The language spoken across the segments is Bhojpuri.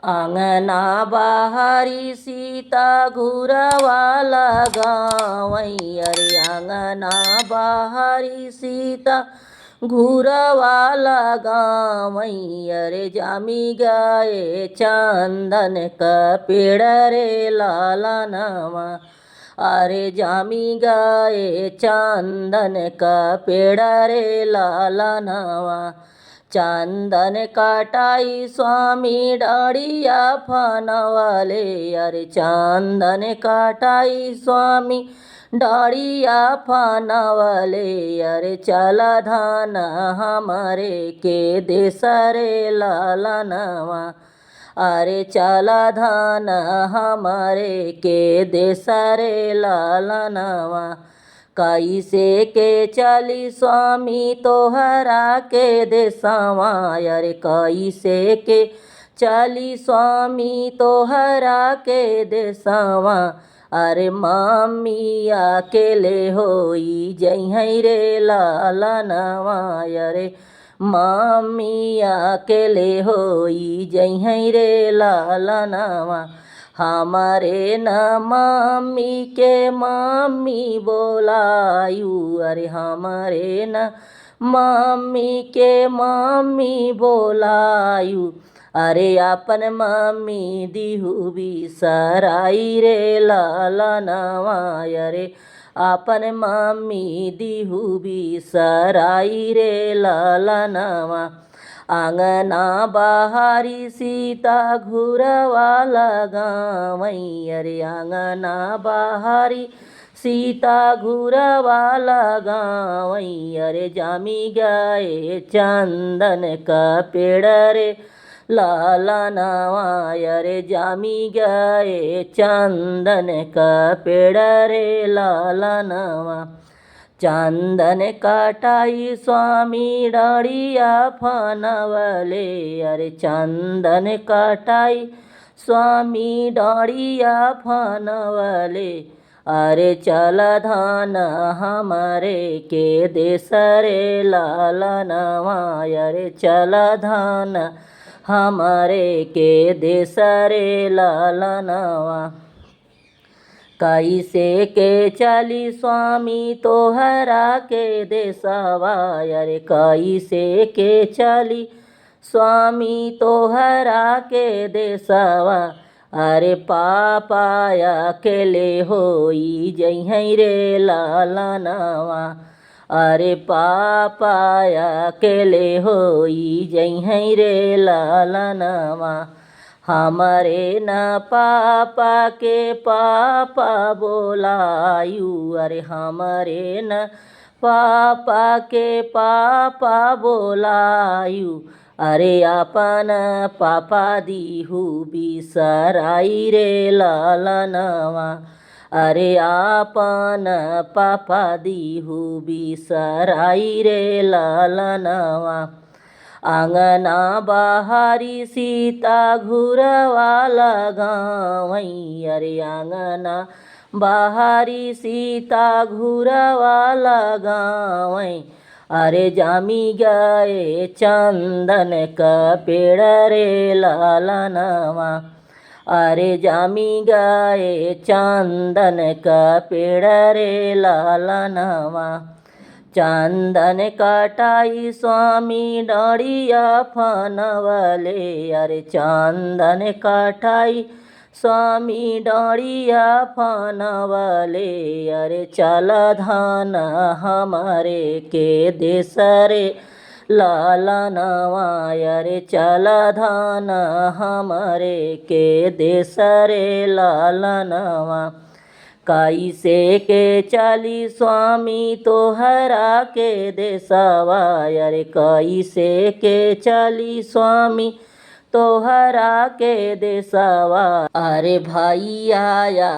आंगना बाहरी सीता घुरवा लगावई, अरे आंगना बाहरी सीता घुरवा लगावई, अरे जामी गए चंदन का पेड़ रे लाला नवा, अरे जामी गए चंदन का पेड़ रे लाला नवा। चंदन कटाई स्वामी डाड़िया फनवले, अरे चंदन कटाई स्वामी डाड़िया फनवले, अरे चल धान हमारे के देसरे लाला नवा, अरे चल धान हमारे के देसरे लाला नवा। कैसे के चली स्वामी तोहरा के देसवा, अरे कैसे के चली स्वामी तोहरा के देसवा, अरे मामी अकेले होई जइहै रे लाला नवा, अरे मामी अकेले होई जइहै रे लाला नवा। हमारे न मामी के मामी बोलायू, अरे हमारे न मामी के मामी बोलायू, अरे अपन मामी दिहु बिसराई रे लाला नवा, अरे अपन मामी दिहु बिसराई रे लाला नवा। आंगना बाहरी सीता घुरवा लगावई, अरे आंगना बाहरी सीता घुरवा लगावई, अरे जामी गए चंदन का पेड़ रे लाला नवा, अरे जामी गए चंदन का पेड़ रे लाला नवा। चंदन कटाई स्वामी डाड़िया फनवले, अरे चंदन कटाई स्वामी डाड़िया फनवले, अरे चल धान हमारे के देसरे लाला नवा, अरे चल धान हमारे के देसरे लाला नवा। कैसे के चली स्वामी तोहरा के देसवा, अरे कैसे के चली स्वामी तोहरा के देसवा, अरे पापा अकेले होई जइहै रे लाला नवा, अरे पापा अकेले होई जइहै रे लाला नवा। हमारे न पापा के पापा बोलायू, अरे हमारे न पापा के पापा बोलायू, अरे अपन पापा दिहु बिसराई रे लाला नवा, अरे अपन पापा दिहु बिसराई रे लाला नवा। आंगना बाहरी सीता घुरवा लगावई, अरे आंगना बाहरी सीता घुरवा लगावई, अरे जामी गए चंदन का पेड़ रे लाला नवा, अरे जामी गए चंदन का पेड़ रे लाला नवा। चंदन कटाई स्वामी डाड़िया फनवले, अरे चंदन कटाई स्वामी डाड़िया फनवले, अरे चल धान हमारे के देसरे लाला नवा, अरे चल धान हमारे के देसरे लाला नवा। कैसे के चली स्वामी तोहरा के देसवा, अरे कैसे के चली स्वामी तोहरा के देसवा, अरे भैया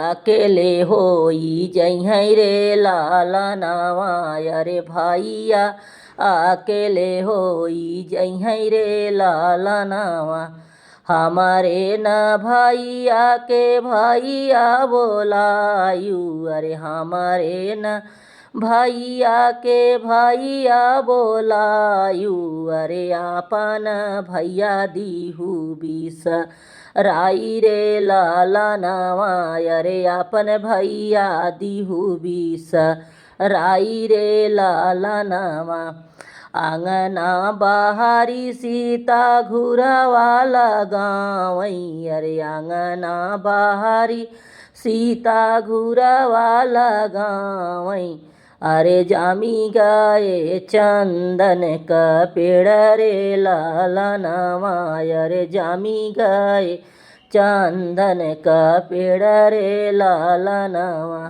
अकेले होई जइहै रे लाला नवा, अरे भैया अकेले होई जइहै रे लाला नवा। हमारे न भैया के भैया बोलायू, अरे हमारे न भैया के भैया बोलायू, अरे आपन भैया दिहु बिस राई रे लालनवा, अरे अपन भैया दिहु बिस राई रे लालनवा। आंगना बाहरी सीता घुरवा लगावई, अरे आंगना बाहरी सीता घुरवा लगावई, अरे जामी गए चंदन का पेड़ रे लालनवा, अरे जामी गए चंदन का पेड़ रे लालनवा।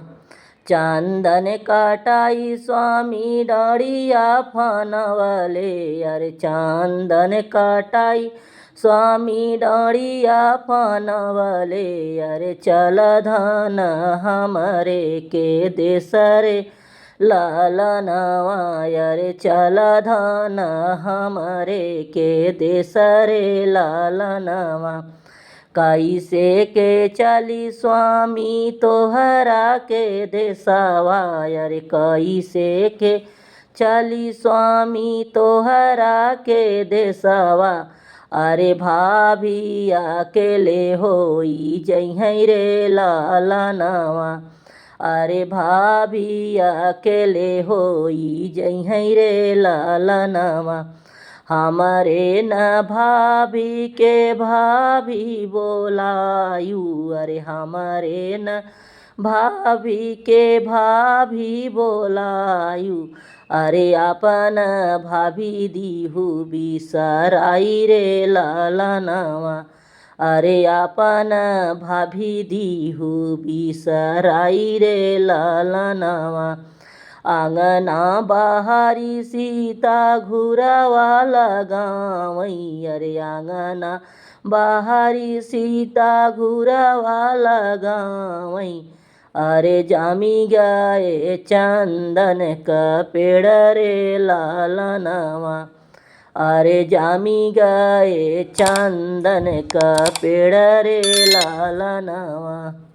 चंदन कटाई स्वामी डाड़िया फनवले, अरे चंदन कटाई स्वामी डाड़िया फनवले, अरे चल धन हमरे के देसरे लालनवा, अरे चल धन हमरे के देसरे लालनवा। कैसे के चली स्वामी तोहरा के देसवा, अरे कैसे के चली स्वामी तोहरा के देसवा, अरे भाभी अकेले होई जइहै रे लालनवा, अरे भाभी अकेले होई जइहै रे लालनवा। हमरे न भाभी के भाभी बोलायू, अरे हमरे न भाभी के भाभी बोलायू, अरे अपन भाभी दिहु बिसराई रे लालनवा, अरे अपन भाभी दिहु बिसराई रे लालनवा। आंगना बाहरी सीता घुरवा लगावई, अरे आंगना बाहरी सीता घुरवा लगावई, अरे जामी गए चंदन का पेड़ रे लालनवा, अरे जामी गए चंदन का पेड़ रे लालनवा।